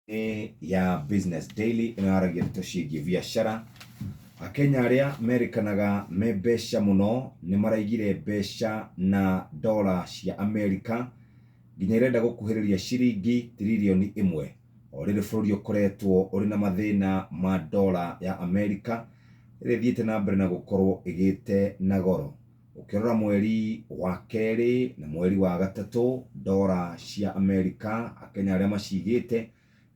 Nĩ ya Business Daily ĩno yaragia ndeto ciĩgiĩ biacara. Akenya arĩa merĩkanaga me mbeca mũno nĩ maraigire mbeca na dola cia Amerika nginya irenda gũkuhĩrĩria ciringi tiririoni ĩmwe. O rĩrĩ bũrũri ũkoretwo ũrĩ na mathĩna ma dola ya Amerika ĩrĩa ĩthiĩte na mbere na gũkorwo ĩgĩte na goro. Ũkĩrora mweri wa kerĩ na mweri wa gatatũ, dola cia Amerika Akenya arĩa macigĩte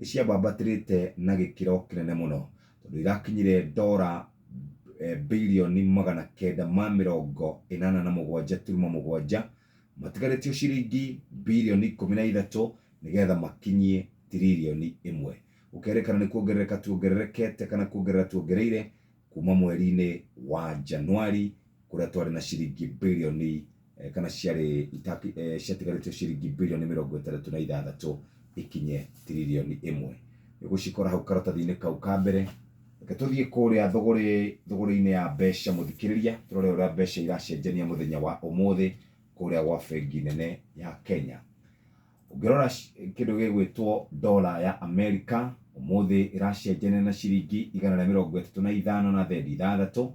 nĩ ciambambatĩrĩte na gĩkĩro kĩnene mũno tondũ irakinyire dola birioni 987.7, matigarĩtio ciringi birioni 13 nĩgetha makinyie tiririoni ĩmwe. Gũkerĩkana nĩ kuongerereka tuongererekete kana kuongerera tuongereire kuma mweri-inĩ wa Januari kũrĩa twarĩ na ciringi birioni kana ciarĩ ciatigarĩtio ciringi birioni 66 ikinye tiririoni ĩmwe. Ũgũcikora hau karatathi-inĩ kau ka mbere. Reke tũthiĩ kũrĩa thũgũrĩ thũgũrĩ-inĩ ya mbeca mũthikĩrĩria, tũrore ũrĩa mbeca iracenjania mũthenya wa ũmũthĩ kũrĩa gwa bengi nene ya Kenya. Ũngĩrora kĩndũ gĩgwĩtwo dola ya Amerika ũmũthĩ ĩracenjania na ciringi 135 na thendi 6.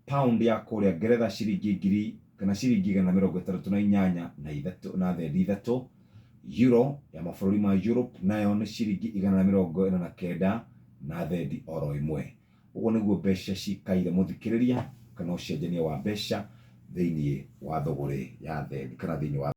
Pound ya kũrĩa Ngeretha ciringi ngiri kana ciringi 168 na ithatũ na thendi 3. Euro ya mabũrũri ma Europe nayo nĩ ciringi 149 na thendi oro ĩmwe. Ũguo nĩguo mbeca cikaire mũthikĩrĩria kana ũcenjania wa mbeca thĩinĩ wa thũgũrĩ ya thendi kana thĩinĩ wa